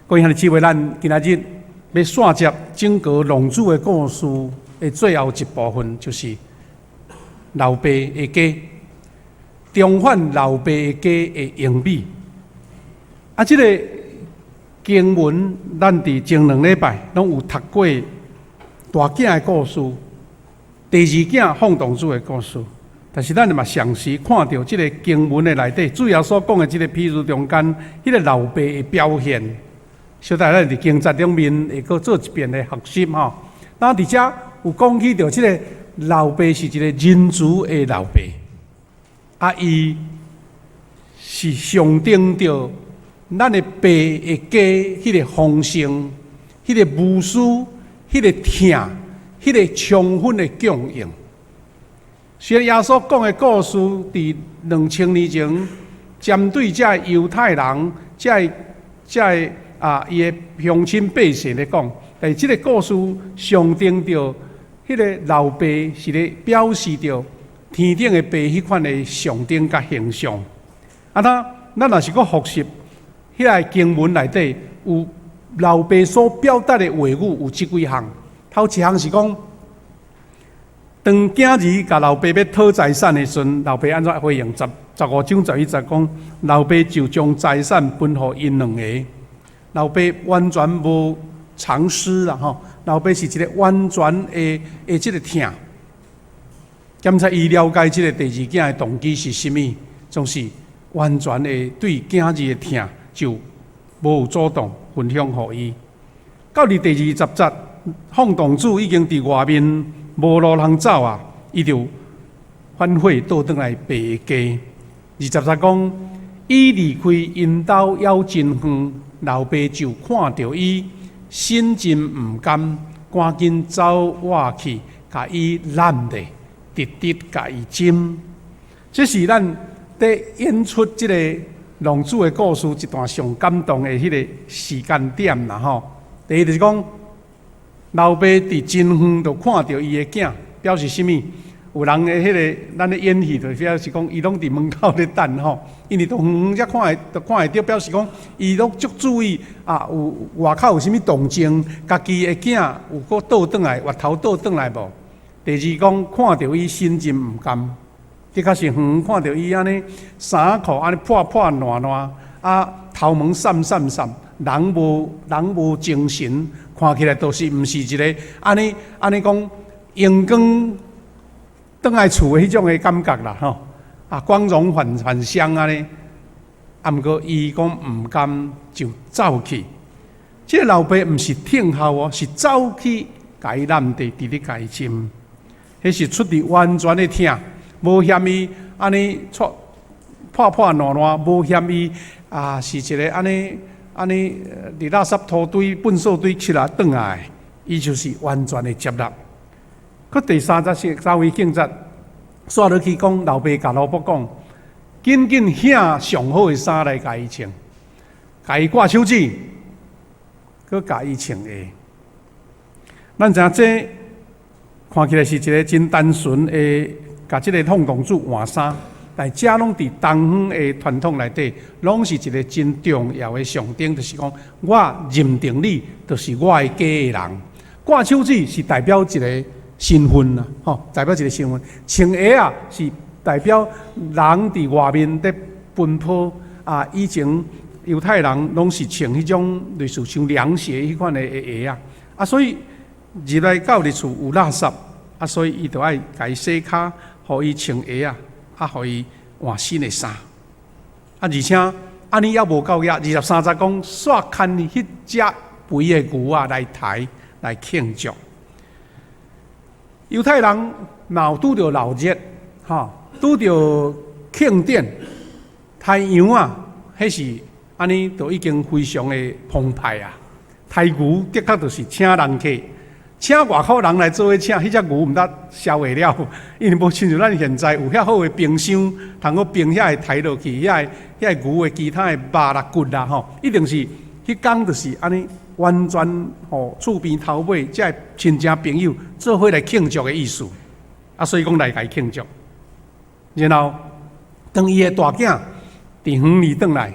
各位兄弟姊妹，咱今仔日欲紲接整個浪子的故事的最後一部分，就是老爸的家，重返老爸的家的榮美。啊，這个經文，咱佇前兩禮拜攏有讀過大囝的故事，第二囝放蕩子的故事。但是咱嘛同時看著這个經文的內底，主耶穌講的這个譬喻中間，彼个老爸的表現。小弟咱佇經節頂面會閣做一遍的學習吼。那佇遮有講起著這个老爸是一个仁慈的老爸，啊，伊是象徵著咱的爸的家彼个豐盛、彼个無私、彼个疼、彼个充分的供應。雖然耶穌講的故事，佇2000年前，針對這猶太人、這啊，伊的鄉親百姓來講，但是這个故事象徵著彼个老爸是咧表示著天頂的爸彼款的象徵佮形象。啊，那咱若是閣複習彼个經文內底有老爸所表達的話語有這幾項。頭一項是講，當囝兒共老爸欲討財產的時陣，老爸按怎回應？15章11節講，老爸就將財產分予𪜶兩个。老爸完全無藏私啦，吼！老爸是一个完全的的這个疼。檢查伊了解這个第二囝的動機是啥物，總是完全的對囝兒的疼就無有阻擋，分享予伊。到佇第20節，放蕩子已經佇外面無路通走啊，伊就反悔倒轉來爸的家。二十節講，伊離開𪜶兜猶真遠，老爸就看著伊，心真毋甘，趕緊走倚去，共伊攬咧，直直共伊親。這是咱佇演出這个浪子的故事一段上感動的彼个時間點啦吼。第一就是講，老爸佇真遠就看著伊的囝，表示啥物？有人的彼个，咱咧演戲就表示講，伊攏佇門口咧等吼，因為都遠遠才看會，就看會著，表示講，伊攏足注意啊，有外口有啥物動靜，家己的囝有閣倒轉來，越頭倒轉來無？第二講，看著伊心真毋甘，的確是遠遠看著伊按呢衫褲按呢破破爛爛，啊頭毛散散散，人無精神，看起來就是毋是一个按呢按呢講榮光轉來厝的彼種的感覺啦，吼！啊，光榮返返鄉按呢，啊，毋過伊講毋甘就走去。這个老爸毋是聽候哦，是走去共伊攬著，直直共伊親。彼是出佇完全的疼，無嫌伊按呢破破破爛爛，無嫌伊啊是一个按呢按呢佇垃圾土堆、糞掃堆起來轉來，伊就是完全的接納。閣第三節是三位警察，煞落去講，老爸共奴僕講，緊緊顯上好的衫來共伊穿，共伊掛手指，閣共伊穿鞋。咱知影這看起來是一个真單純的，共這个放蕩子換衫，但這攏佇東方的傳統內底，攏是一个真重要的象徵，就是講我認定你，就是我的家的人。掛手指是代表一个身份啦，吼，代表一个身份。穿鞋仔是代表人佇外面佇奔波啊。以前猶太人攏是穿彼種類似像涼鞋彼款的鞋仔，啊，所以入來到佇厝有垃圾，啊，所以伊就愛共伊洗跤，予伊穿鞋仔，啊，予伊換新的衫。啊，而且按呢猶無夠額，23節講，煞牽彼隻肥的牛仔來刣來慶祝。猶太人若有拄著鬧熱，吼，拄著慶典，刣羊仔，彼是按呢，就已經非常的澎湃啊！刣牛的確就是請人客，請外口人來做伙請，彼隻牛毋知消會了，因為無親像咱現在有遐好的冰箱，通閣冰遐个刣落去，遐个牛的其他的肉啦骨啦吼，一定是彼工就是按呢。完全吼厝邊頭尾，這个親戚朋友做伙來慶祝的意思，啊，所以講來共伊慶祝。然後當伊的大囝佇園裡轉來，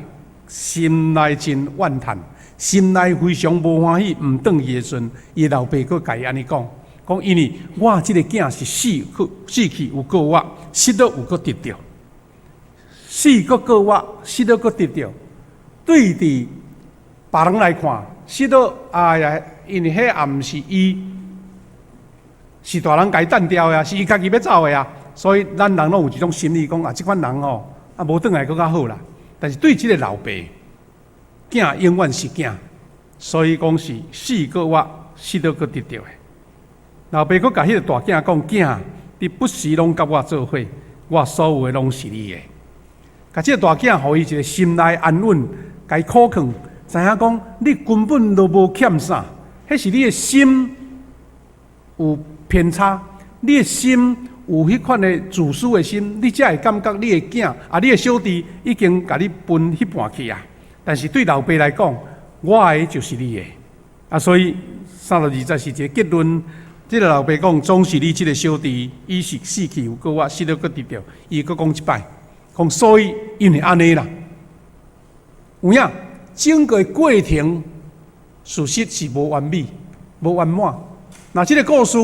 心內真怨嘆，心內非常無歡喜，毋轉去的時陣，伊老爸閣共伊按呢講，講因為我這个囝是死去死去有閣活，失落有閣得著，死閣閣活，失落閣得著。對佇別人來看，失落哎呀，因為彼也毋是伊，是大人共伊擲掉的啊，是伊家己欲走的啊，所以咱人攏有一種心理講啊，這款人吼啊無轉來閣較好啦。但是對這个老爸，囝永遠是囝，所以講是死閣活，失落閣得著的。老爸閣共彼个大囝講：囝，你不時攏佮我做伙，我所有的攏是你的。共這个大囝予伊一個心內安穩，共伊苦勸，知影講你根本都無欠啥，彼是你的心有偏差，你的心有彼款的自私的心，你才會感覺你的囝啊，你的小弟已經共你分彼半去啊。但是對老爸來講，我的就是你的啊，所以32節是一個結論。這个老爸講，總是你這个小弟，伊是死去有閣活，失落閣得著，伊閣講一擺，講所以因為按呢啦，有影整個過程事實是無完美、無圓滿。若這个故事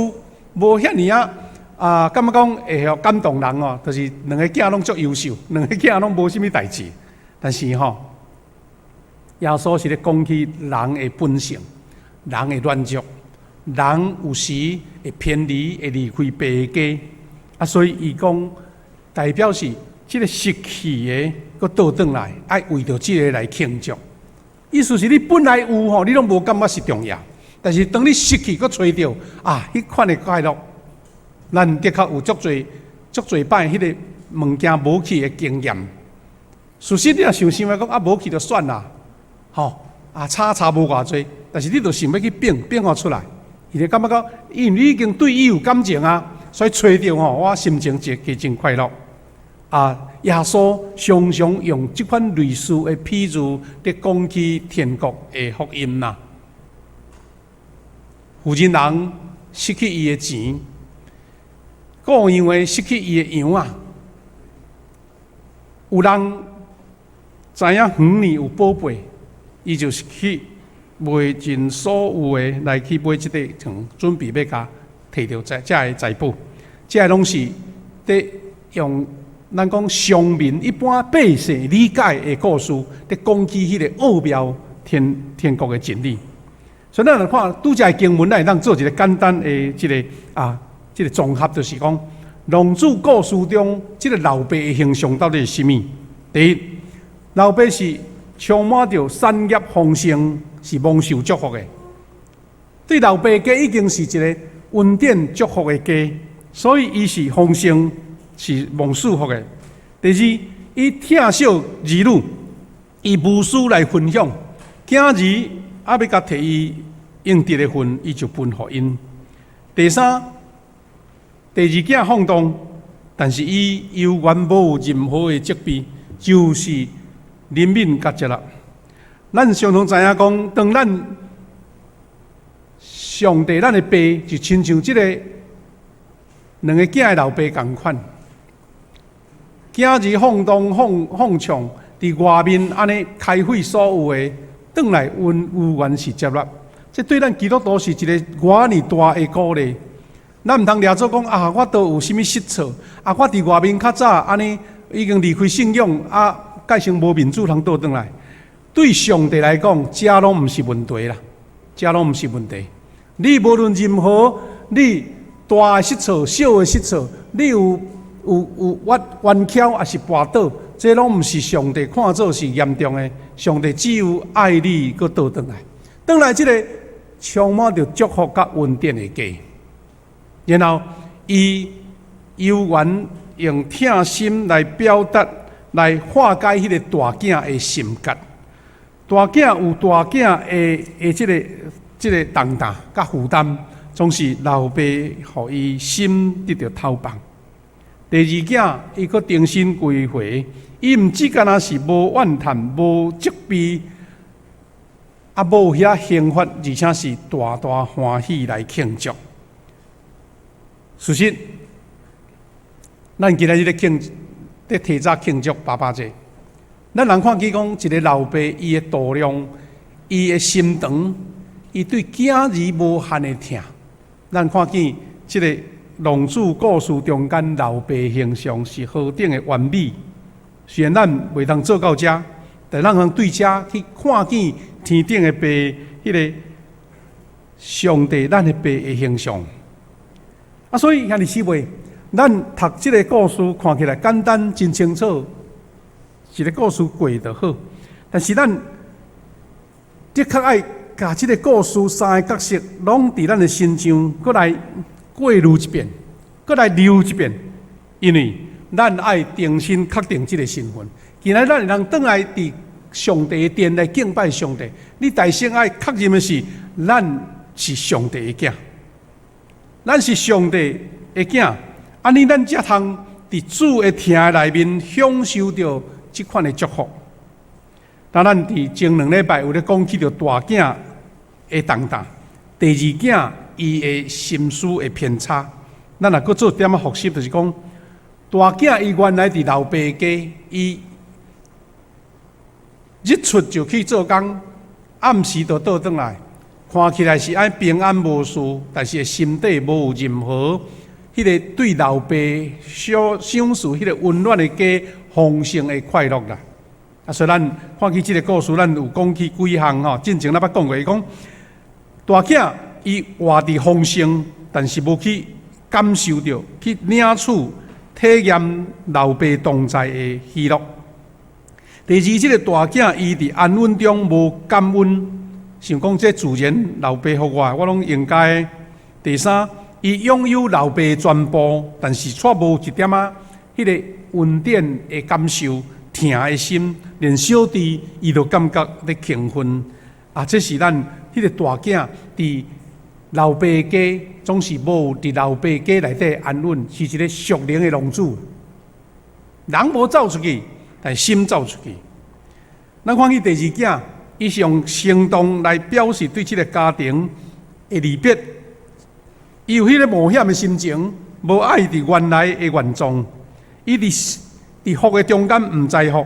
無遐爾仔啊，感覺講會予感動人哦，就是兩个囝攏足優秀，兩个囝攏無啥物代誌，但是吼，耶穌是咧講起人的本性，人的軟弱，人有時會偏離，會離開爸的家，啊，所以伊講代表是這个失去的，閣倒轉來，愛為著這个來慶祝。意思是你本來有吼，你攏無感覺是重要，但是當你失去閣揣著，啊，彼款的快樂，咱的確有足濟足濟擺彼个物件無去的經驗。事實你若想想來講，啊，無去就算啦，吼，啊，差差無偌濟，但是你就想欲去變變化出來，伊就感覺講，因為你已經對伊有感情啊，所以揣著吼，我心情就會真快樂。啊，耶穌常常用這款類似的譬喻，佇講起天國的福音啦。婦人人失去伊的錢，顧養的失去伊的羊仔，有人知影園裡有寶貝，伊就是去賣盡所有的來去買這個園，準備欲共提著這這个財寶。這个攏是佇用咱講常民一般百姓理解的故事，佇講起彼个奧妙天天國的真理。所以咱來看拄才的經文，咱會當做一個簡單的這个啊，這个綜合，就是講浪子故事中，這个老爸的形象到底是啥物？第一，老爸是充滿著產業豐盛，是蒙受祝福的。對老爸家已經是一個恩典祝福的家，所以伊是豐盛，是蒙祝福的。第二，伊疼惜兒女，伊無私來分享，囝兒猶欲共提伊應得的份，伊就分予𪜶。第三，第二囝放蕩，但是伊猶原無任何的責備，就是憐憫佮接納。咱常常知影講，當咱上帝咱的爸，就親像這个兩个囝的老爸仝款，囝兒放蕩放放暢，佇外面按呢開費所有的，轉來阮猶原是接納。這對咱基督徒是一个偌爾大的鼓勵。咱毋通掠做講啊，我都有啥物失錯啊？我佇外面較早按呢已經離開信仰啊，改成無面子通倒轉來。對上帝來講，這攏毋是問題啦，這攏毋是問題。你無論任何你大的失錯、小的失錯，你有有有冤冤蹺，抑是跋倒，這攏毋是上帝看做是嚴重的。上帝只有愛你，閣倒轉來，轉來這个充滿著祝福佮恩典的家。然後，伊猶原用疼心來表達，來化解彼个大囝的心結。大囝有大囝的的這个這个重擔佮負擔，總是老爸予伊心得著透放。第二囝伊閣重新歸回，伊毋只干焦是無怨嘆、無責備，啊，無遐刑罰，而且是大大歡喜來慶祝。事實，咱今仔日咧慶，咧提早慶祝爸爸節。咱人看見講一个老爸，伊的度量，伊的心腸，伊對囝兒無限的疼。咱看見這个浪子故事中間老爸形象是何等的完美。雖然咱袂當做到遮，但咱通對遮去看見天頂的爸，彼个上帝咱的爸的形象。啊，所以兄弟姊妹，咱讀這个故事看起來簡單，真清楚，一个故事過就好。但是咱的確愛共這个故事三个角色，攏佇咱的身上，閣來過濾一遍，閣來流一遍，因為咱愛重新確定這个身份。今仔咱會當轉來佇上帝的殿來敬拜上帝，你大先愛確認的是，咱是上帝的囝，咱是上帝的囝，按呢咱才通佇主的疼內面享受著這款的祝福。當咱佇前兩禮拜有咧講起著大囝的重擔，第二囝伊的心思的偏差，咱若閣做點仔複習，就是講大囝伊原來佇老爸家，伊日出就去做工，暗時就倒轉來，看起來是按平安無事，但是心底無有任何彼个對老爸賞賞賜彼个溫暖的家豐盛的快樂啦。啊，所以咱看起這个故事，咱有講起幾項吼，進前咱捌講過，伊講大囝伊活佇豐盛，但是無去感受著，去領取體驗老爸同在的喜樂。第二，這个大囝伊佇安穩中無感恩，想講這自然老爸予我，我攏應該。第三，伊擁有老爸全部，但是卻無一點仔彼个恩典的感受、疼的心，連小弟伊都感覺咧興奮。啊，這是咱彼个大囝佇老爸家總是無佇老爸家內底安穩，是一个屬靈的浪子。人無走出去，但心走出去。咱看見第二囝，伊是用行動來表示對這个家庭的離別。伊有彼个冒險的心情，無愛佇原來的原狀。伊佇福的中間毋知福，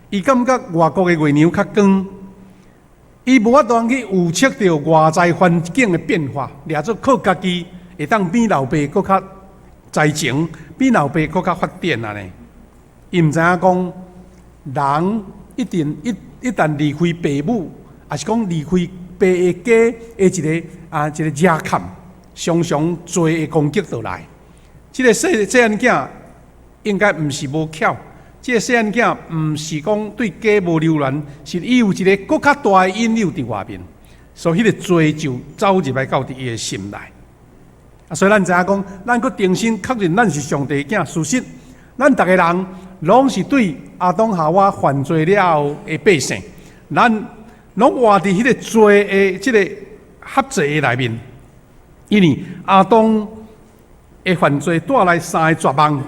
伊感覺外國的月娘較光。伊無法度去預測著外在環境的變化，掠做靠家己會當比老爸閣較才情，比老爸閣較發展按呢。伊毋知影講，人一定一旦離開爸母，抑是講離開爸的家的一個遮坎，常常罪的攻擊就來。這个細細漢囝應該毋是無巧，這个細漢囝毋是講對家無留戀，是伊有一个閣較大的引誘佇外面，所以彼個罪就走入來到佇伊的心內。啊，所以咱知影講，咱閣重新確認咱是上帝的囝，事實，咱逐个人攏是對亞當夏娃犯罪了後的百姓，咱攏活佇彼個罪的這个轄制的內面，因為亞當的犯罪帶來三个絕望，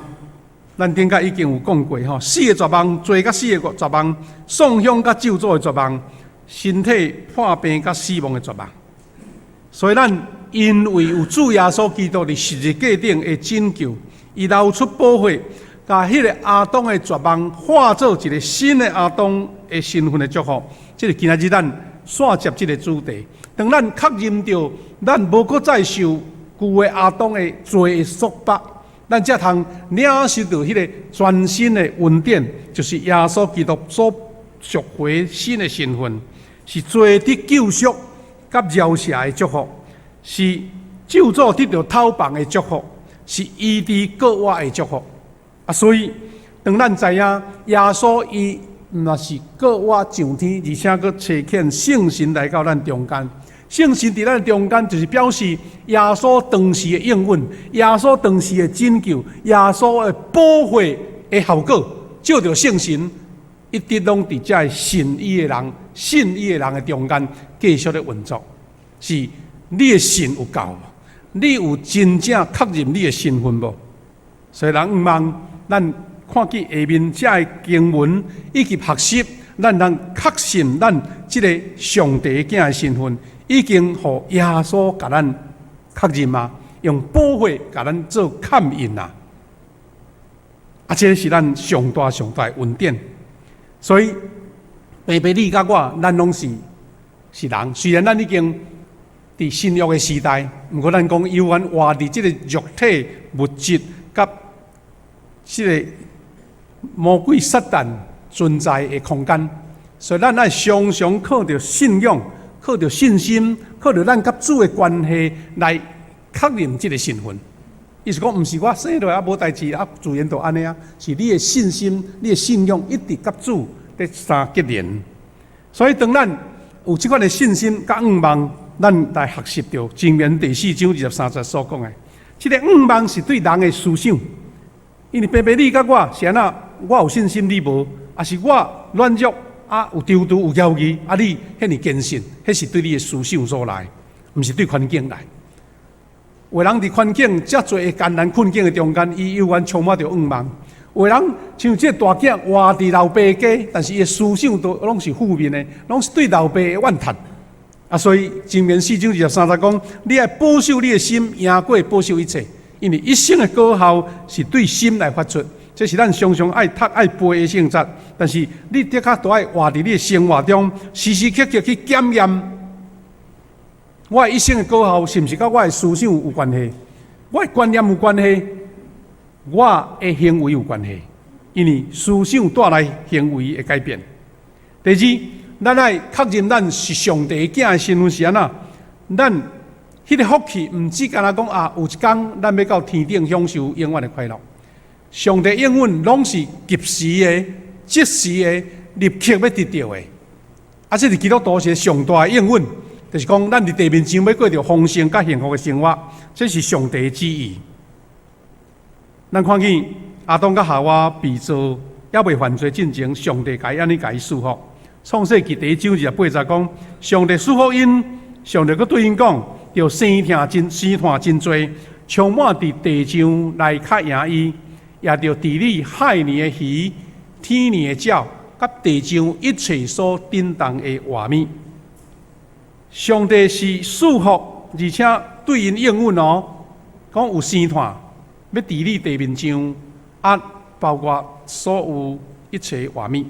咱頂擺已經有講過吼，四个絕望，罪佮死的絕望，喪鄉佮咒詛的絕望，身體破病佮死亡的絕望。所以咱因為有主耶穌基督佇十字架頂的拯救，伊流出寶血，共彼个亞當的絕望化做一个新的亞當的身份的祝福。這個今仔日咱煞接這个主題。當咱確認著咱無閣再受舊的亞當的罪的束縛，咱才通領受著彼个全新的恩典，就是耶穌基督所贖回新的身份，是罪得救贖佮饒赦的祝福，是咒詛得著討放的祝福，是醫治過活的祝福。啊，所以當咱知影耶穌伊毋但是過活上天，而且閣差遣聖神來到咱中間。聖神佇咱中間，就是表示耶穌當時的應允，耶穌當時的拯救，耶穌的寶血的效果，藉著聖神一直攏佇遮个信伊的人、信伊的人的中間繼續咧運作。是你的信有夠無？你有真正確認你的身份無？所以人毋望咱看見下面遮个經文以及學習，咱通確信咱這个上帝囝的身份，已經予耶穌共咱確認啊，用寶血共咱做勘印啊！啊，這是咱上大上大的恩典。所以，爸爸你佮我，咱攏是人。雖然咱已經佇新約的時代，毋過咱講猶原活佇這個肉體物質佮這個魔鬼撒旦存在的空間，所以咱愛常常靠著信仰、靠著信心、靠著咱佮主的關係來確認這個身份。意思講，毋是我生落來啊無代誌啊，自然就按呢啊，是你的信心、你的信仰一直佮主佇相結連。所以當咱有這款的信心佮向望，咱來學習著箴言第四章二十三節所講的，這個向望是對人的思想。因為平平你佮我是按怎？我有信心，你無；抑是我軟弱啊，有躊躇，有猶豫，啊，你遐爾堅信，彼是對你的思想所來，毋是對環境來。有人佇環境遮濟的艱難困境的中間，伊猶原充滿著向望。有人像這個大囝活佇老爸家，但是伊的思想都攏是負面的，攏是對老爸的怨嘆。啊，所以箴言四章二十三節講，你愛保守你的心，贏過保守一切，因為一生的果效是對心來發出。這是咱常常愛讀愛背的聖節，但是你的確都愛活佇你的生活中，時時刻刻去檢驗。我的一生的果效是毋是佮我的思想有關係？我的觀念有關係？我的行為有關係？因為思想帶來行為的改變。第二，咱愛確認咱是上帝囝的身份是按怎？咱彼個福氣毋只干焦講啊，有一工咱欲到天頂享受永遠的快樂。上帝應允攏是及時的、即時的、立刻欲得著的。啊，這是基督徒是上大的應允。就是講，咱佇地面上欲過著豐盛佮幸福的生活，這是上帝的旨意。咱看見亞當佮夏娃被造，猶未犯罪進前，上帝共伊按呢共伊祝福。創世記第一章二十八節講，上帝祝福𪜶，上帝閣對𪜶講，著生疼真生湠真濟，充滿佇地上來較贏伊，也著治理海裡的魚、天裡的鳥，佮地上一切所振動的活物。上帝是祝福，而且對𪜶應允哦，講有生湠，欲治理地面上，啊，包括所有一切活物。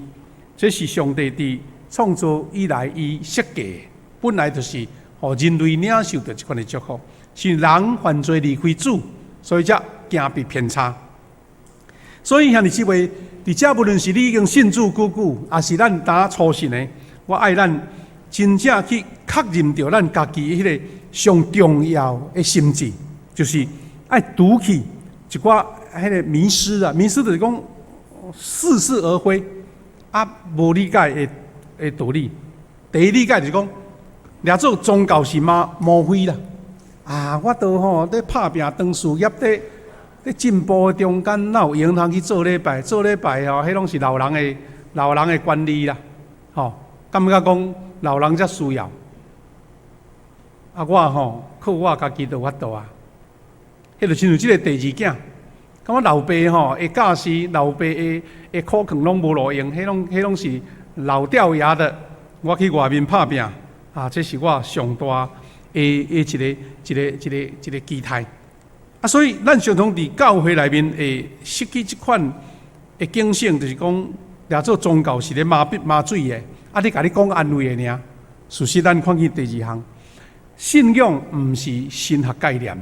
這是上帝佇創造以來伊設計，本來就是予人類領受著這款的祝福。是人犯罪離開主，所以才行佇偏差。所以兄弟姊妹，佇遮無論是你已經信主久久，抑是咱拄初信的，我愛咱真正去確認著咱家己彼個上重要的心志，就是愛除去一寡彼個迷思啊，迷思就是講似是而非，啊，無理解的道理。第一理解就是講，掠做宗教是麻無非啦。啊，我都吼咧拍拚當事業咧咧進步的中間，哪有閒通去做禮拜？做禮拜吼，彼攏是老人的權利啦，吼，感覺講老人才需要。啊，我吼靠我家己就有法度啊。彼就親像這個第二囝，感覺老爸吼會教示，老爸的苦勸攏無路用，彼攏是老掉牙的。我去外面拍拚，啊，這是我上大的一個期待。啊，所以咱常常佇教會內面會失去這款的警醒，就是講，掠做宗教是咧麻痹麻醉的，啊，咧共你講安慰的爾。事實咱看見第二項，信仰毋是神學概念，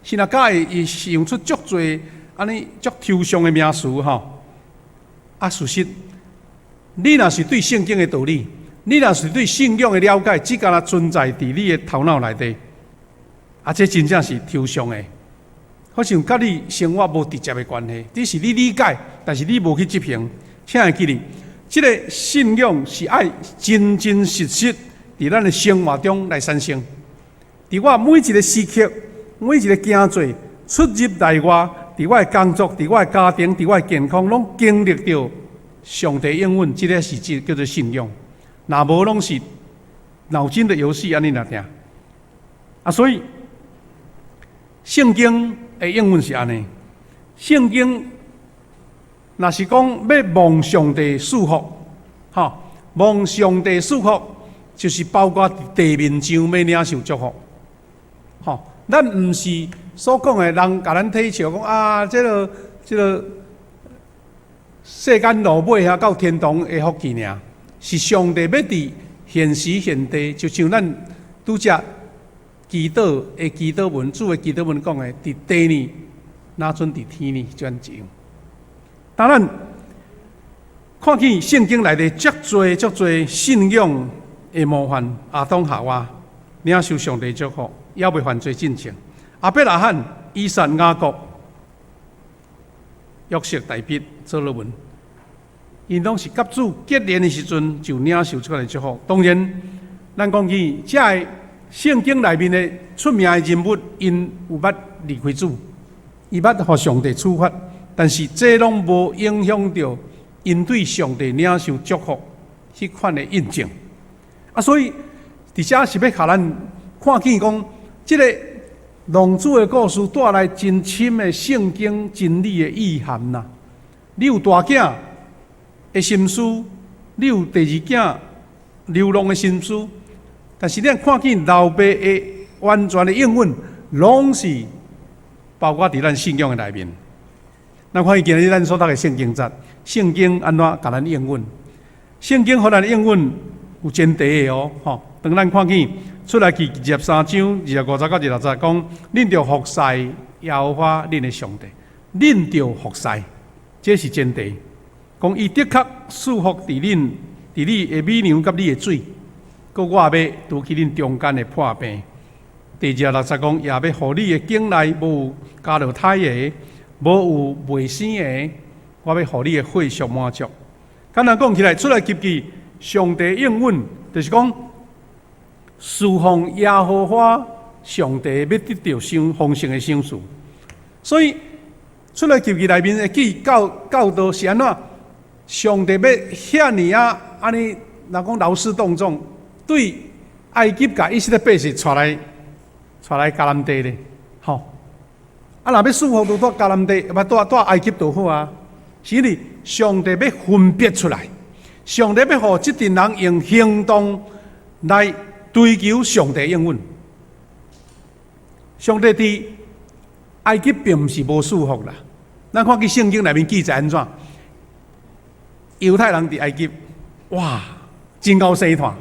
神學家會伊使用出足濟按呢足抽象的名詞吼。啊，事實，你若是對聖經的道理，你若是對信仰的了解，只干焦存在佇你的頭腦內底，啊，這真正是抽象的，好像佮你生活無直接的關係，只是你理解，但是你無去執行。請會記得，這個信仰是愛真真實實佇咱的生活中來產生。佇我每一個時刻，每一個行做出入內外，佇我的工作，佇我的家庭，佇我的健康，攏經歷著上帝應允，這個是叫做信仰。若無攏是腦筋的遊戲，按呢爾爾。啊，所以聖經的應允是按呢。聖經若是講欲蒙上帝祝福，吼，蒙上帝祝福，就是包括地面上欲領受祝福，吼，咱毋是所講的人共咱取笑講啊，這個世間落尾遐到天堂的福氣爾，是上帝欲佇現時現地，就像咱拄才祈禱的祈禱文，主的祈禱文講的，佇地呢，若準佇天呢，這樣一樣。當然，看見聖經內底足濟足濟信仰的模範，亞當夏娃領受上帝祝福，猶未犯罪進前。亞伯拉罕、以撒、雅各、約瑟、大衛、所羅門，𪜶攏是佮主結連的時陣就領受這款的祝福。當然，咱講起這个聖經內面的出名的人物，𪜶有捌離開主，伊捌予上帝處罰，但是這攏無影響著𪜶對上帝領受祝福彼款的印證。啊，所以佇遮是欲予咱看見講，這个浪子的故事帶來真深的聖經真理的意涵啦。你有大囝的心思，你有第二囝流浪的心思，但是你看見老爸的完全的應允，攏是包括佇咱信仰的內面。咱看見今日咱所讀的聖經節，聖經按怎共咱應允？聖經予咱應允有前提的哦，吼。當咱看見出埃及記23章25節到26節，講恁著服侍耶和華恁的上帝，恁著服侍，這是前提。講伊的確賜福佇恁，佇你的米糧佮你的水，閣我欲除去恁中間的破病。第26節講，也欲予你的境內無有加落胎的，無有未生的，我欲予你的貨數滿足。簡單講起來，出埃及記上帝應允，就是講侍奉耶和華上帝欲得著賞豐盛的賞賜。所以出埃及記內面的記教教導是按怎？上帝欲遐爾仔按呢，人講勞師動眾，對埃及共以色列百姓帶來帶來迦南地咧，吼！啊，若欲賜福就蹛迦南地，毋蹛蹛埃及就好啊。是因為上帝欲分別出來，上帝欲予這陣人用行動來追求上帝應允。上帝佇埃及並毋是無賜福啦。咱看見聖經內面記載按怎？猶太人佇埃及，哇，真𠢕生湠，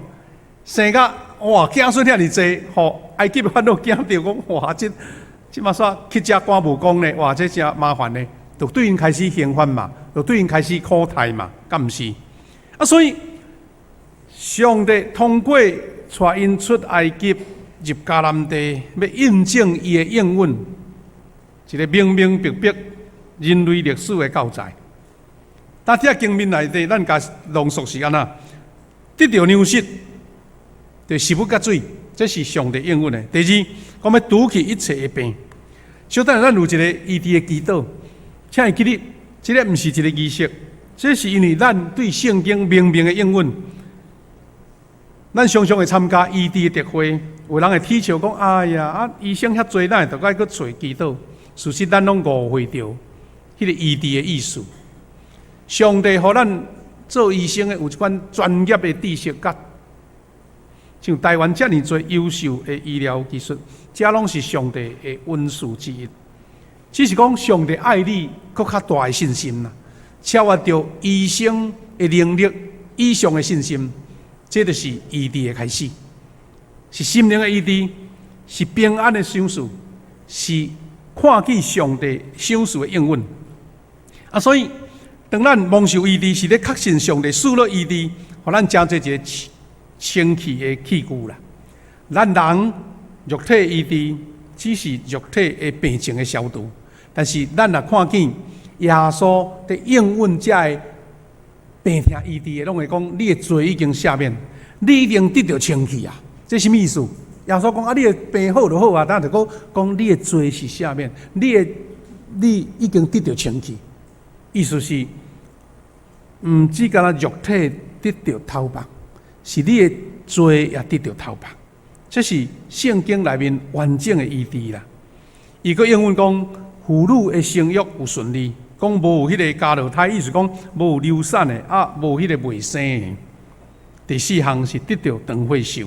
生甲哇，子孫遐爾濟，予埃及的法老驚著講，哇，這這馬煞乞食趕無功咧，哇，這誠麻煩咧，就對𪜶開始刑罰嘛，就對𪜶開始苦待嘛，敢毋是？啊，所以上帝通過帶𪜶出埃及入迦南地，欲印證伊的應允，一个明明白白人類歷史的教材。但這經文內底，咱共濃縮是按怎？得著糧食，就食物佮水，這是上帝應允的。第二，講欲除去一切的病。小等下，咱有一个醫治的祈禱，請會記得，這个毋是一个儀式，這是因為咱對聖經明明的應允。咱常常會參加醫治的特會，有人會恥笑講：哎呀，啊，醫生遐濟，哪會著愛閣揣祈禱？事實咱攏誤會著彼个醫治的意思。上帝予咱做醫生的有這款專業的知識，佮像台灣遮爾濟優秀的醫療技術，這攏是上帝的恩賜之一。只是講上帝愛你，閣較大的信心啦，超越著醫生的能力以上的信心，這就是醫治的開始，是心靈的醫治，是平安的賞賜，是看見上帝賞賜的應允。啊，所以當咱蒙受醫治，是咧確信上帝賜予醫治，予咱成做一个清氣的器具啦。咱人肉體醫治只是肉體的病症的消除，但是咱若看見耶穌佇應允這个病痛醫治的，攏會講你的罪已經赦免，你已經得著清氣啊！這啥物意思？耶穌講啊，你的病好就好啊，但就閣講你的罪是赦免，你已經得著清氣。意思是，毋只干焦肉體得著頭目，是你的罪也得著頭目。這是聖經內面完整的醫治啦。伊閣應允講，婦女的生育有順利，講無有彼个加落胎，意思講無有流產的，啊，無彼个未生的。第四項是得著長歲壽，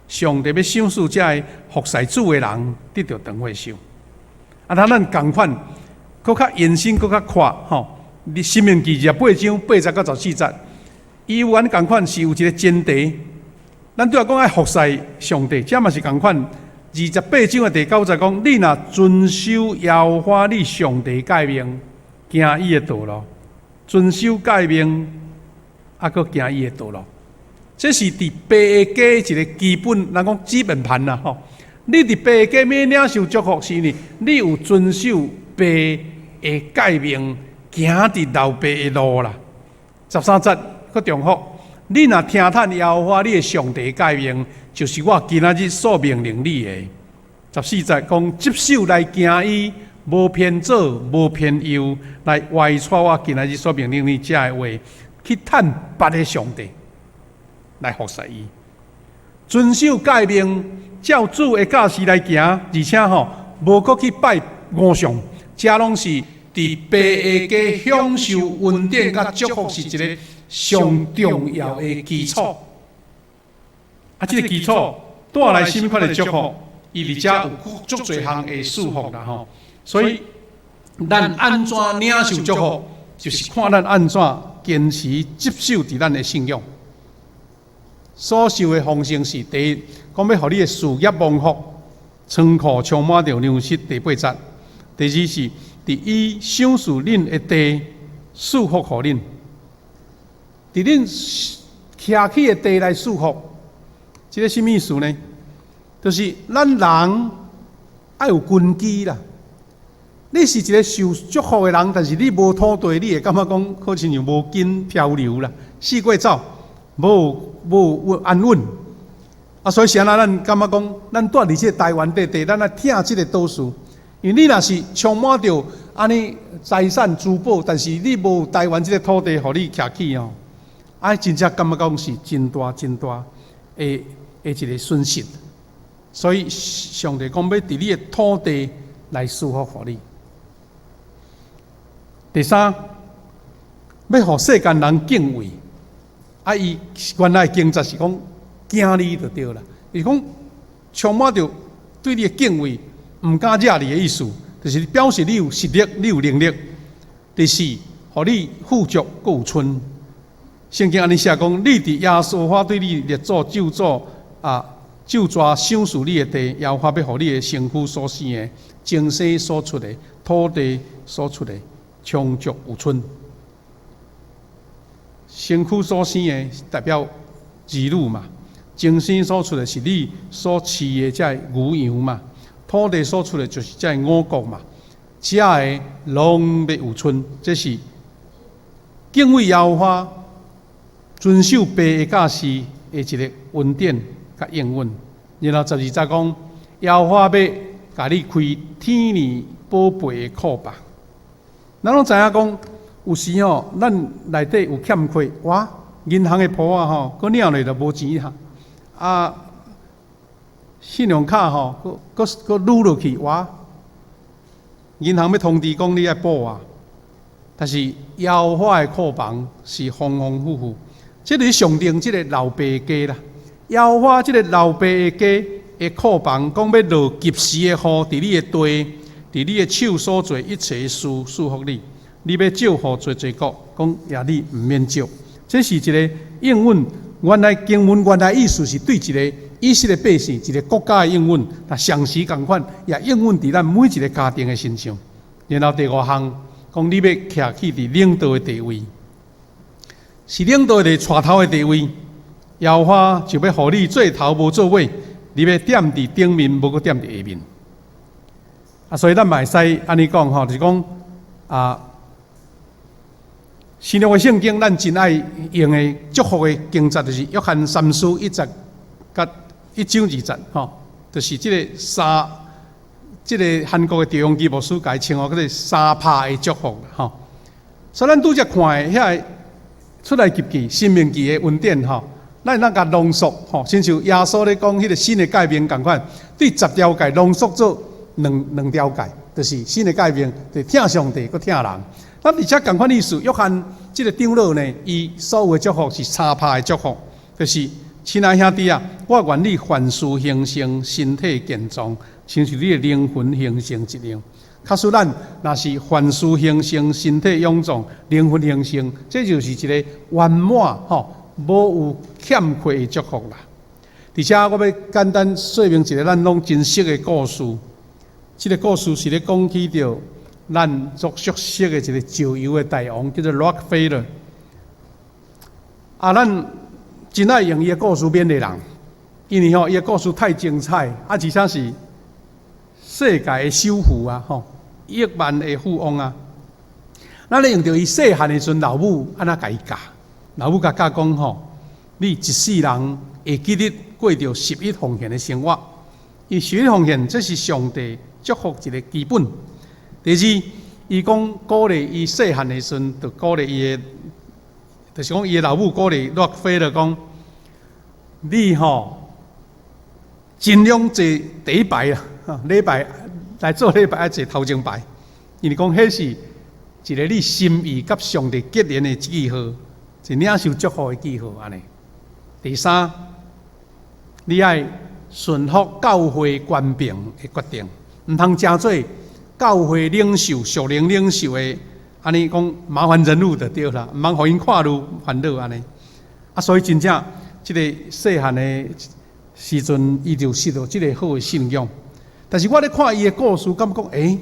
上帝欲賞賜這个服侍主的人得著長歲壽。啊，咱仝款，閣較延伸，閣較闊吼。你申命記28章80到14節，伊有按呢仝款是有一个前提。咱拄仔講愛服侍上帝，這嘛是仝款。二十八章的第九節講：你若遵守耶和華你上帝誡命，行伊的道路，遵守誡命，猶閣行伊的道路。這是佇爸的家一个基本，咱講基本盤啦吼。你佇爸的家欲領受祝福，是因為你有遵守爸的誡命，行佇老爸的路啦。13節閣重複：你若聽趁耶和華你的上帝誡命，就是我今仔日所命令你的。14節講：執守來行伊，無偏左，無偏右，來歪跩我今仔日所命令你這个話，去趁別个上帝來服侍伊，遵守誡命，照主的教示來行，而且吼無閣去拜偶像，這攏是佇爸的家享受恩典佮祝福，是一个上重要的基礎。啊，這个基礎帶來啥物款的祝福？伊佇遮有足濟項的祝福啦吼。所以，咱按怎領受祝福，就是看咱按怎堅持執守佇咱的信仰。所受的豐盛是第一，講欲予你的事業蒙福，倉庫充滿著糧食。第八節，第二是佇伊賞賜恁的地，賜福予恁，佇恁徛起的地來賜福，這个啥物意思呢？就是咱人愛有根基啦。你是一个受祝福的人，但是你無土地，你會感覺講好親像無根漂流啦，四處走，無安穩。啊，所以是按怎咱感覺講，咱蹛佇這个台灣塊地，咱愛疼這个島嶼。因為你若是充滿著按呢財產珠寶，但是你無台灣這个土地予你徛起哦，啊，真正感覺講是真大真大的一个損失。所以上帝講欲佇你的土地來賜福予你。第三，欲予世間人敬畏，啊，伊原來經節是講驚你就對啦，伊講充滿著對你的敬畏，毋敢惹你的意思，就是表示你有實力，你有能力。第四，予你富足閣有春。聖經按呢寫講，你佇耶和華對你列祖咒詛啊，咒詛賞賜你的地，耶和華欲予你的身軀所生的，精生所出的，土地所出的，充足有春。身軀所生的代表兒女嘛，精生所出的是你所飼的這个牛羊嘛，土地所出的就是這个五穀嘛，這个攏欲有春，這是敬畏耶和華、遵守爸的教示的一个恩典佮應允。然後12節講，耶和華欲共你開天然寶貝的庫房。咱攏知影講，有時吼，咱內底有欠缺，哇，銀行的簿仔吼，閣領落就無錢哈。啊，信用卡吼，閣閣閣擼落去，哇，銀行欲通知講你愛補啊。但是耶和華的庫房是豐豐富富，這個象徵這個老爸家啦。耶和華這個老爸的家的庫房，講欲落及時的雨，佇你的地，佇你的手所做一切事，賜福你。你欲借予濟濟國，講也你毋免借。這是一个應允，原來經文原來意思是對一个以色列百姓，一个國家的應允，但同時仝款也應允佇咱每一个家庭的身上。然後第五項，講你欲徛起佇領導的地位，是領導的帶頭的地位，耶和華就欲予你做頭無做尾，你欲踮佇頂面，無閣踮佇下面。啊，所以咱嘛會使按呢講吼，就是講啊，新約的聖經，咱真愛用的祝福的經節，就是約翰三書一節佮一章二節吼，就是這个三，這个韓國的趙鏞基牧師共伊稱呼叫做三拍的祝福吼。所以咱拄才看的遐个出埃及記、申命記的恩典吼，咱會當共濃縮吼，親像耶穌咧講彼个新的誡命仝款，對十條誡濃縮做兩條誡，就是新的誡命，就疼上帝閣疼人。咱而且仝款意思，約翰這个長老呢，伊所有的祝福是三拍的祝福，就是親愛兄弟啊，我願你凡事興盛，身體健壯，親像你的靈魂興盛一樣。假使咱若是凡事興盛，身體勇壯，靈魂興盛，這就是一個圓滿吼，無有欠缺的祝福啦。佇遮我欲簡單說明一個咱攏真熟的故事。這个故事是咧講起著咱足熟悉的一個石油的大王，叫做洛克菲勒。啊，咱真愛用伊的故事勉勵人，因為吼伊的故事太精彩，啊，而且是世界的首富啊，吼，億萬的富翁啊。咱咧用著伊細漢的時陣，老母按怎共伊教？老母共教講吼，你一世人會記得過著十一奉獻的生活。伊十一奉獻，這是上帝祝福一個基本。第二，伊講鼓勵伊細漢的時陣，就鼓勵伊的，就是講伊的老母鼓勵洛克菲勒講，你吼盡量坐第一排啊，禮拜來做禮拜愛坐頭前排，因為講彼是一个你心意佮上帝結連的記號，是領受祝福的記號按呢。第三，你愛順服教會權柄的決定，毋通成做教會領袖、屬靈領袖的按呢講麻煩人物就對啦，毋通予𪜶看愈煩惱按呢。啊，所以真正這个細漢的時陣，伊就失著這个好的信仰。但是我咧看伊的故事，感覺講，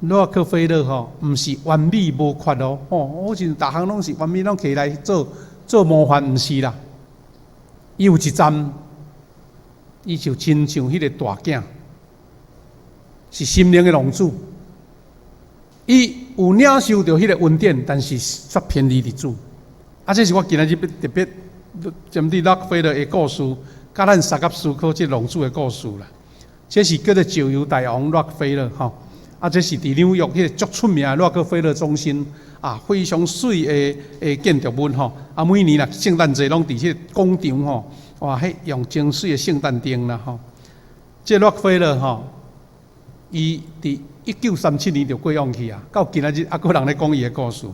洛克菲勒吼，毋是完美無缺哦，吼，我想逐項攏是完美，攏起來做做模範，毋是啦。伊有一站，伊就親像彼个大囝，是心靈的浪子。伊有領受著彼个恩典，但是卻偏離佇主。啊，這是我今仔日欲特別針對洛克菲勒的故事，佮咱相佮思考這浪子的故事啦。這是叫做石油大王洛克菲勒吼。啊，這是佇紐約彼個足出名的洛克菲勒中心啊，非常媠的建築物吼。啊，每年啦聖誕節攏佇這個廣場吼，哇，彼用真媠的聖誕燈啦吼。這洛克菲勒吼，伊佇1937年就過往去啊，到今仔日猶閣人咧講伊的故事。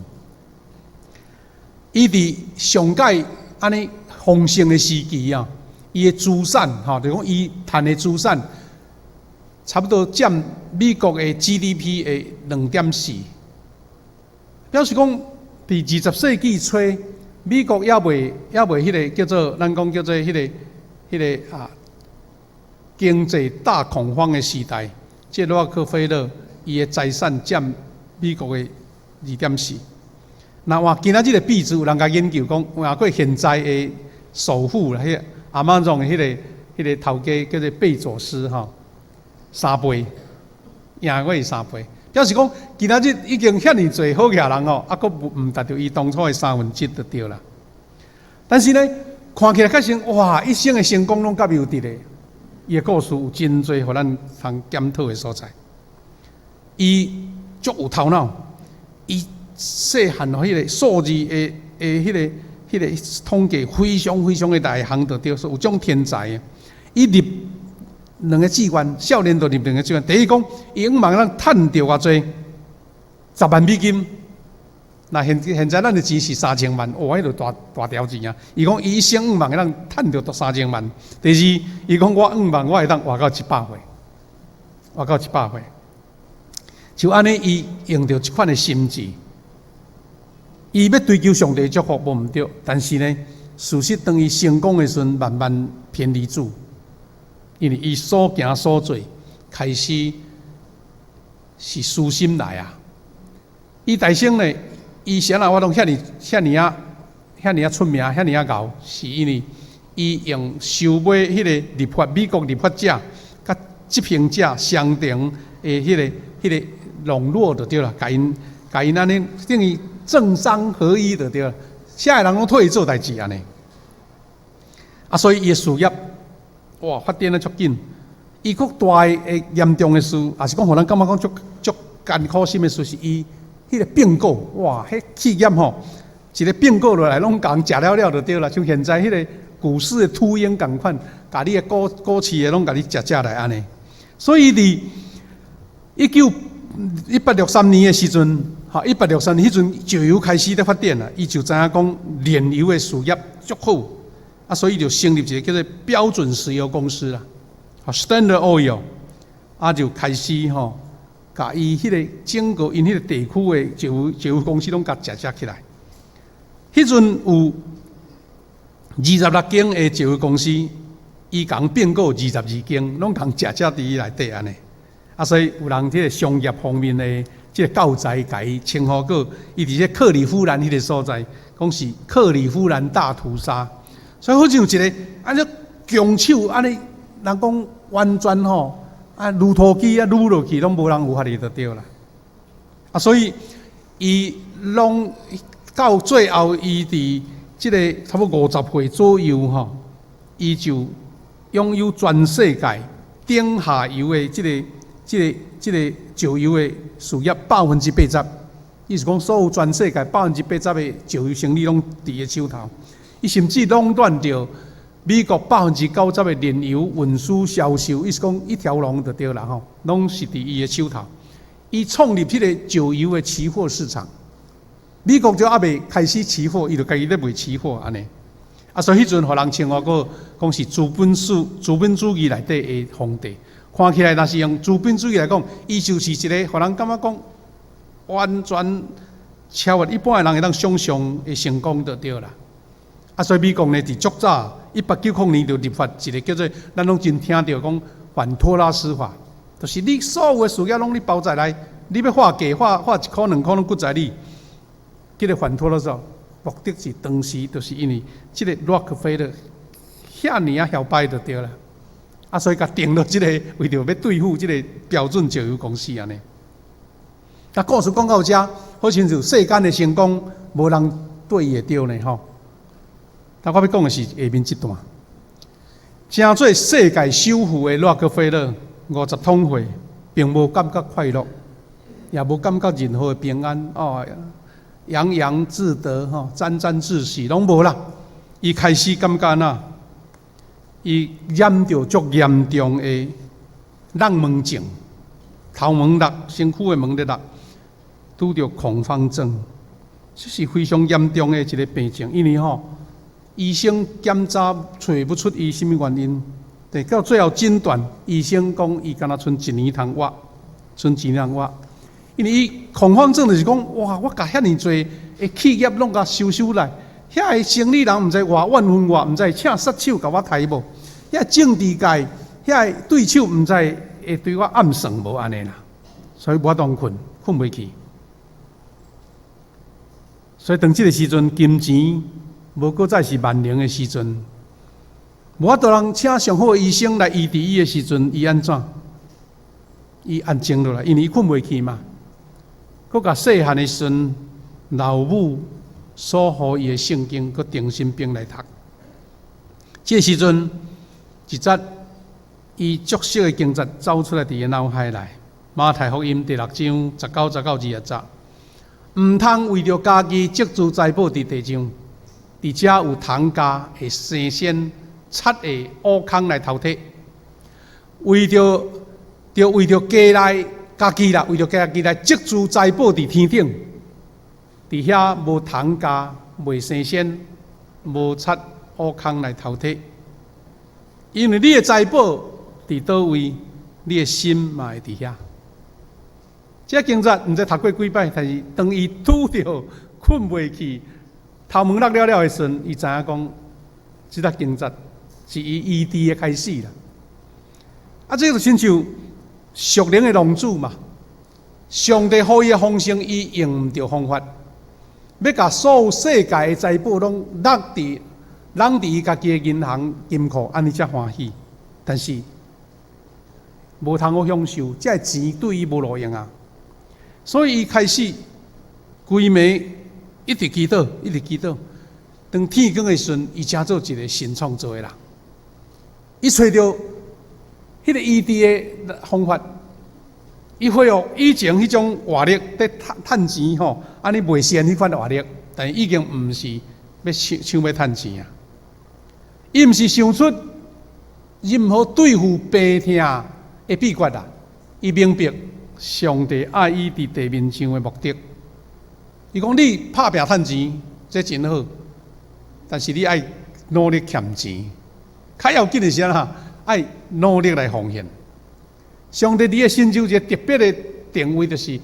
伊佇上蓋按呢豐盛的時期啊，伊的資產吼，就講伊趁的資產，差不多佔美國的 GDP 的2.4，表示講佇20世紀初，美國猶未彼个叫做咱講叫做彼个啊經濟大恐慌的時代，這洛克菲勒伊的財產佔美國的2.4。若換今仔日的比值，有人共研究講，換過現在的首富啦，彼个亞馬遜的彼个頭家叫做貝佐斯吼，三倍，贏過伊三倍，表示講今仔日已經遐爾濟好額人哦，猶閣毋達著伊當初的三分之一就對啦。但是呢，看起來確實哇，一生的成功攏佮伊有佇咧。伊的故事有真濟予咱通檢討的所在。伊足有頭腦，伊細漢吼彼个數字的彼个統計非常非常的內行，就對，說有種天才的。伊立兩个志願，少年就立兩个志願。第一講，伊向望通趁著偌濟10萬美金。那現在咱的錢是三千萬，哇，彼就大大條錢啊！伊講伊一生向望會當趁著三千萬。第二，伊講我向望我會當活到100歲，活到一百歲。就按呢，伊用著這款的心志，伊欲追求上帝祝福無毋對，但是呢，事實當伊成功的時陣，慢慢偏離主，因為伊所行所做開始是私心來啊。伊大生呢，伊啥人我攏遐爾遐爾仔遐爾仔出名，遐爾仔𠢕，是因為伊用收買彼个立法美國立法者佮執行者雙重的彼个籠絡就對啦，共𪜶按呢等於政商合一就對啦，啥个人攏替伊做代誌按呢。啊，所以伊的事業哇發展得足緊，伊閣大的嚴重的事，也是講予咱感覺講足足艱苦心的事，是伊彼个併購，哇，彼企業吼，一个併購落來，攏共人食了了就對啦。像現在彼个股市的禿鷹仝款，共你的股市的攏共你食食來按呢。所以佇1863年的時陣，吼，1863年彼陣石油開始咧發展啦，伊就知影講煉油的事業足好，啊，所以就成立一个叫做標準石油公司啦，Standard Oil，啊，就開始吼，共伊彼个整個𪜶彼個地區的石油公司攏共食食起來。彼陣有26間的石油公司，伊共併購22間，攏共食食佇伊內底按呢。啊，所以有人這个商業方面的這个教材，共伊稱呼過，伊佇這克里夫蘭彼个所在，講是克里夫蘭大屠殺。所以好像一个按呢強手按呢，人講完全吼啊，攄塗機啊攄落去，攏無人有法會著對啦。啊，所以伊攏到最後，伊佇這个差不多50歲左右吼，伊就擁有全世界頂下游的這個石油的事業80%。意思講，所有全世界百分之八十的石油生意攏佇伊手頭。伊甚至壟斷著美國90%的煉油運輸銷售，意思講一條龍就對啦吼，攏是佇伊的手頭。伊創立彼个石油的期貨市場，美國就猶未開始期貨，伊就家己咧賣期貨按呢。啊，所以彼陣予人稱呼過講是資本主義內底的皇帝。看起來，若是用資本主義來講，伊就是一個予人感覺講完全超越一般的人會當想象的成功就對啦。啊，所以美國呢，佇足早1890年就立法一个叫做咱攏真聽著講反托拉斯法，就是你所有的事業攏你包在內，你欲劃價劃劃1箍2箍攏閣在你。這个反托拉斯目的是當時就是因為這个洛克菲勒遐爾仔囂擺就對啦。啊，所以共定落這个為著欲對付這个標準石油公司按呢。啊，故事講到遮，好親像世間的成功，無人對伊會著呢吼。但我欲講的是下面這段，成做世界首富的洛克菲勒，50通歲，並無感覺快樂，也無感覺任何的平安哦，洋洋自得吼，沾沾自喜，攏無啦。伊開始感覺哪，伊染著足嚴重的聬毛症，頭毛落，身軀的毛咧落，拄著恐慌症，這是非常嚴重的一个病症，因為吼，醫生檢查揣不出伊啥物原因，對，到最後診斷，醫生講伊敢若賰一年通活，賰一年通活。因為伊恐慌症就是講，哇，我共遐爾濟的企業攏共收收來，遐个生理人毋知偌怨恨我，毋知請殺手共我刣無，遐政治界遐个對手毋知會對我暗算無按呢啦，所以無法度睏，睏袂去。所以當這个時陣，金錢無閣再是萬能的時陣，無法度人請上好的醫生來醫治伊的時陣，伊按怎？伊安靜落來，因為伊睏袂去嘛。閣共細漢的時陣，老母所予伊的聖經，閣重新反來讀。這个時陣，一節伊足熟的經節走出來佇伊腦海內，馬太福音第六章19到20節，毋通為著家己積聚財寶佇地上。佇遮有蟲蚱會生蟬，賊會挖空來偷提。為著家內家己啦，為著家己來積聚財寶佇天頂，佇遐無蟲蚱，袂生蟬，無賊挖空來偷提。因為你的財寶佇佗位，你的心嘛會佇遐。這經節毋知讀過幾擺，但是當伊拄著睏袂去，頭毛落了了的時陣，伊知影講，這節經節是伊醫治的開始啦。啊，這個就親像屬靈的浪子嘛。上帝予伊的豐盛，伊用毋著方法，欲共所有世界的財寶攏攏佇伊家己的銀行金庫，按呢才歡喜。但是無通好享受，這个錢對伊無路用啊。所以伊開始規暝一直祈禱，一直祈禱。當天光的時陣，伊成做一个新創造的人。伊揣著彼个醫治的方法，伊恢復以前彼種活力，佇趁錢吼，按呢賣身彼款活力，但是已經毋是欲想想欲趁錢啊。伊毋是想出任何對付病痛的秘訣啦。伊明白上帝愛伊佇地面上的目的。伊講你拍拚趁錢，這真好，但是你愛努力儉錢。較要緊的是啥？愛努力來奉獻。上帝佇個成就一个特別的定位就是，予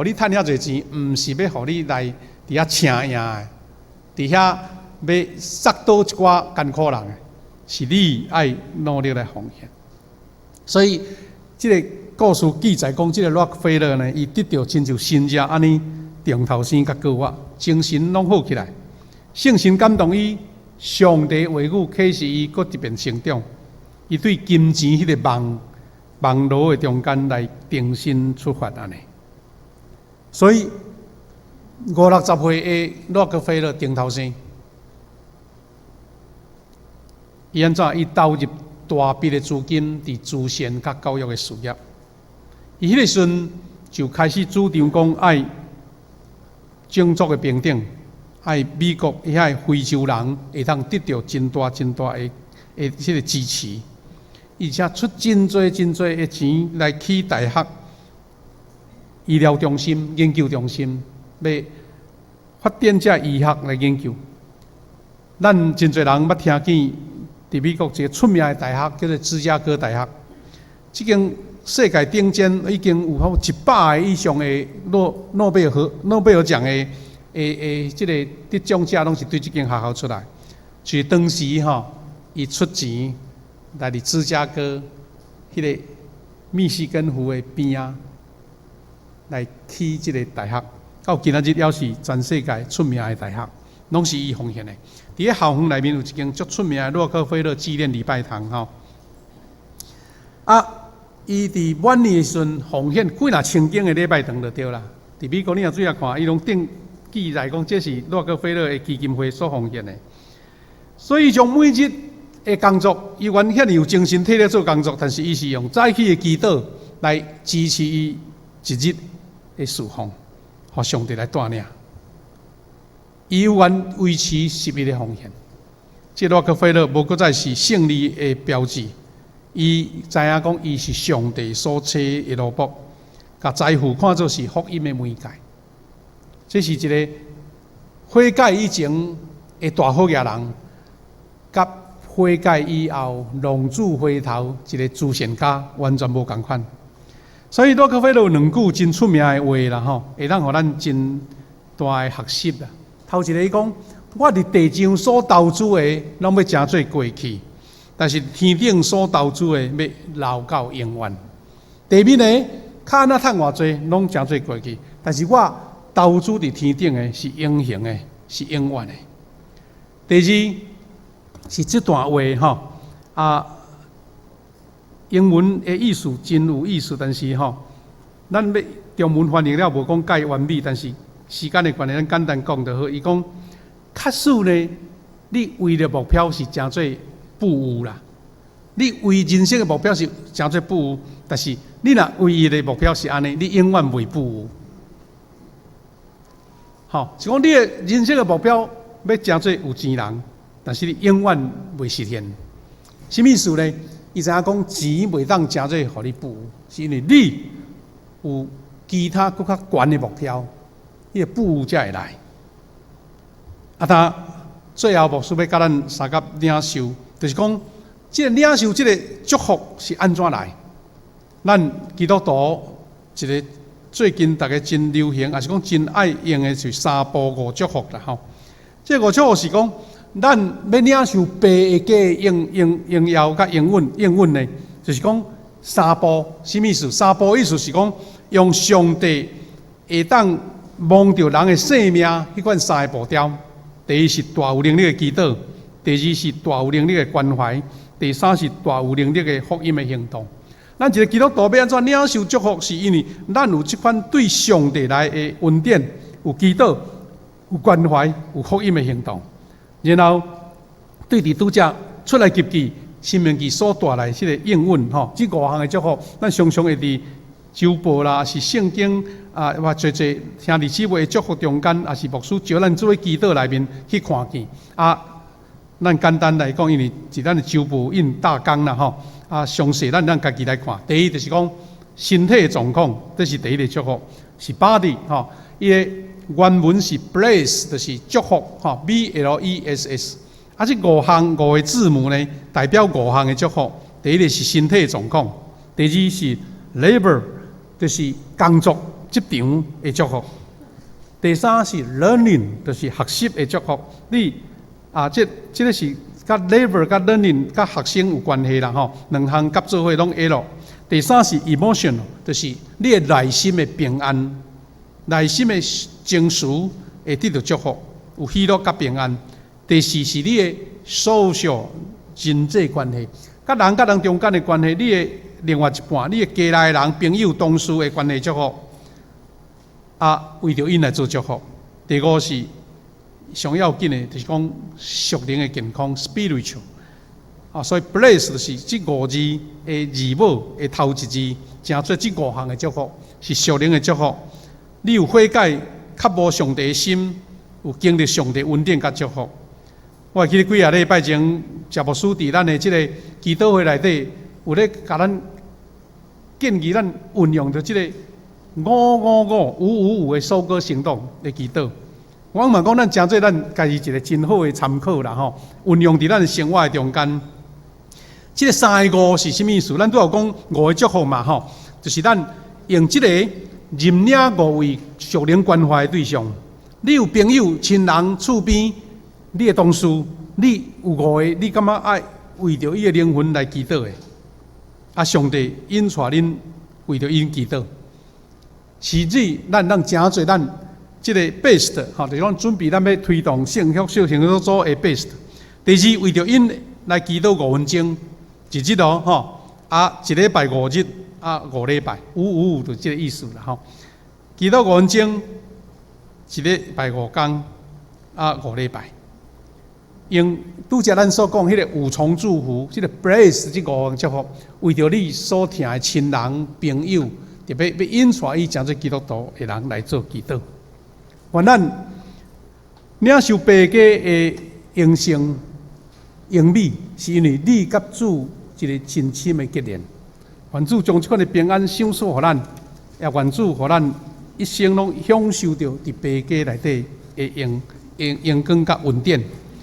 你趁遐濟錢，毋是欲予你來佇遐請贏的，佇遐欲殺倒一寡艱苦人的，是你愛努力來奉獻。所以，這个故事記載講，這个洛克菲勒呢，伊得著親像神跡按呢，重頭生佮過活，精神攏好起來，聖神感動伊，上帝話語啟示伊，閣特別成長。伊對金錢彼个網網羅的中間來重新出發按呢。所以五六十歲的洛克菲勒頂頭生，伊按怎？伊投入大筆的資金佇慈善佮教育的事業。伊彼个時陣就開始主張講愛種族的平等，愛美國遐的非洲人會當得著真大真大的這个支持。而且出真濟真濟的錢來起大學、醫療中心、研究中心，欲發展這醫學來研究。咱真濟人捌聽見，佇美國一个出名的大學叫做芝加哥大學，這間世界頂尖已經有好100個以上的諾貝爾獎的這个得獎者，攏是對這間學校出來。就是當時吼，伊出錢來佇芝加哥彼个密西根湖的邊仔來起這个大學，到今仔日猶是全世界出名的大學，攏是伊奉獻的。佇咧校園內面有一間足出名的洛克菲勒紀念禮拜堂吼。啊，伊佇晚年的時陣奉獻幾若千間的禮拜堂就對啦。佇美國你若注意看，伊攏登記載講這是洛克菲勒的基金會所奉獻的。所以將每日的工作，伊原遐爾有精神體力做工作，但是伊是用早起的祈禱來支持伊一日的侍奉，予上帝來帶領。伊猶原維持十一的奉獻。這洛克菲勒無閣再是勝利的標誌，伊知影講伊是上帝所差的奴僕，共財富看做是福音的媒介。這是一个悔改以前的大好額人，佮悔改以後浪子回頭一个慈善家完全無仝款。所以洛克菲勒有兩句真出名的話啦吼，會當予咱真大的學習啦。頭一个伊講：我佇地上所投資的，攏欲成做過去；但是天頂所投資的，欲留到永遠。地面的較按怎趁偌濟，攏成做過去；但是我投資佇天頂的是永恆的，是永遠的。第二是這段話吼，啊，英文的意思真有意思，但是吼，咱欲中文翻譯了無講蓋完美，但是時間的關係，咱簡單講就好。伊講，假使呢，你為了目標是成做富有啦，你為人生的目標是成做富有，但是你若唯一的目標是按呢，你永遠袂富有。吼，是講你的人生的目標欲成做有錢人，但是你永遠袂實現。啥物意思呢？伊知影講錢袂當成做予你富有，是因為你有其他閣較懸的目標，彼个富有才會來。啊，他最後牧師欲佮咱相佮領受，就是講，這个領受這个祝福是按怎來？咱基督徒一个最近逐家真流行，抑是講真愛用的，就是三步五祝福啦吼。這個五祝福是講，咱欲領受爸的家榮榮榮耀佮應允應允呢，就是講三步，啥物意思？三步意思是講，用上帝會當摸著人的性命彼款三个步調。第一是大有能力的祈禱，第二是大有能力的關懷，第三是大有能力的福音的行動。咱一个基督徒欲按怎領受祝福，是因為咱有這款對上帝來的恩典，有祈禱，有關懷，有福音的行動。然後對佇拄才出埃及記、申命記所帶來這个應允吼，這五項的祝福，咱常常會佇周報啦，抑是聖經啊，或濟濟兄弟姊妹的祝福中間，抑是牧師召咱做伙祈禱內面去看見。啊，咱簡單來講，因為是咱的周報印大綱啦吼，啊，詳細咱咱家己來看。第一就是講身體的狀況，這是第一个祝福，是 body 吼，伊的原文是 bless，就是祝福吼，B L E S S。啊，這五項五个字母呢，代表五項的祝福。第一个是身體的狀況，第二是 labor。就是工作職場的祝福。第三是 learning，就是學習的祝福。你啊，這個是佮 labor 佮 learning 佮學生有關係啦吼，兩項合做伙攏 L。第三是 emotion，就是你的內心的平安，內心的情緒會得到祝福，有喜樂佮平安。第四是你的 social 人際關係，佮人佮人中間的關係，你的另外一半，你的家內人、朋友、同事的關係祝福，啊，為著𪜶來做祝福。第五是上要緊的，就是講屬靈的健康（spiritual）。啊，所以 bless 就是這五字的字母的頭一字，成做這五項的祝福，是屬靈的祝福。你有悔改、渴慕上帝的心，有經歷上帝恩典佮祝福。我會記得幾仔禮拜前，謝牧師佇咱的這个祈禱會內底，有咧共咱建議咱運用著這个五五五五五五的收割行動的祈禱。我嘛講，咱誠做咱家己一个真好的參考啦吼，運用佇咱生活的中間。這个三个五是啥物意思？咱拄有講五个祝福嘛吼，就是咱用這个認領五位屬靈關懷的對象。你有朋友、親人、厝邊，你的同事，你有五个，你感覺愛為著伊的靈魂來祈禱的？啊，上帝引帶恁為著𪜶祈禱。甚至咱當誠濟咱這个 best 吼，就是講準備咱欲推動聖福小小組的 best。第二，為著𪜶來祈禱5分鐘，一日哦吼，啊，一禮拜5日，啊，5禮拜，五五五就這个意思啦吼。祈禱五分鐘，一禮拜5工，啊，5禮拜。用拄才咱所講彼个五重祝福，這个 bless 這五項祝福，為著你所疼的親人朋友，特別欲引帶伊成做基督徒的人來做祈禱。願咱領受父家的榮勝榮美，是因為你佮主一个真深的結連。願主將這款的平安賞賜予咱，也願主予咱一生攏享受著佇父家內底的榮榮榮光佮恩典。